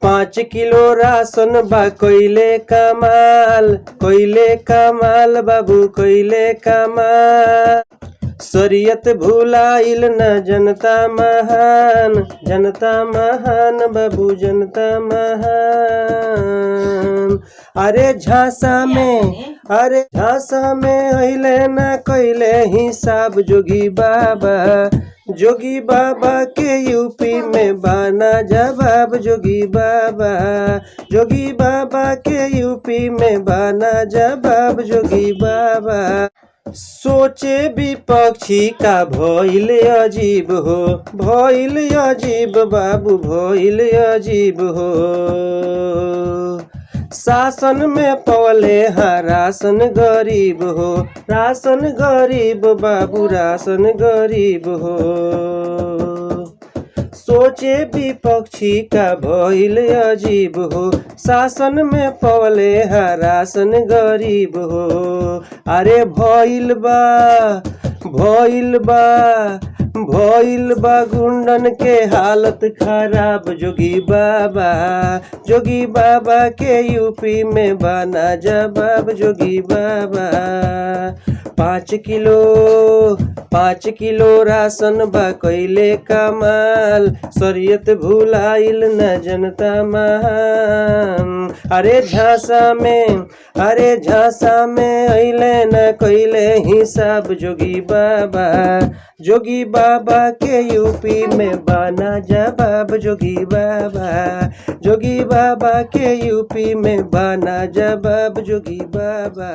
5 kilo ration बा कइले कमाल, कइले कमाल बाबू, कइले कमाल। शरीयत भुलाइल न जनता महान, जनता महान बाबू, जनता महान। अरे झांसा में, अरे झांसा में अइले न कइले हिसाब जोगी बाबा। जोगी बाबा के यूपी में बाना जवाब जोगी बाबा। जोगी बाबा के यूपी में बाना जवाब जोगी बाबा। सोचे विपक्षी का भइल अजीब हो, भइल अजीब बाबू, भइल अजीब हो। शासन में पवले हाँ राशन गरीब हो, राशन गरीब बाबू, राशन गरीब हो। सोचे विपक्षी का भइल अजीब हो, शासन में पवले हाँ राशन गरीब हो। अरे भइल बा, भइल बा, भइल बा गुंडन के हालत खराब जोगी बाबा। जोगी बाबा के यूपी में बाना जवाब जोगी बाबा। 5 किलो, 5 किलो राशन बा कइले कमाल, शरीयत भुलाइल न जनता महान। अरे झांसा में, अरे झांसा में अइले न कइले हिसाब जोगी बाबा। जोगी बाबा के यूपी में बाना जवाब जोगी बाबा। जोगी बाबा के यूपी में बाना जवाब जोगी बाबा।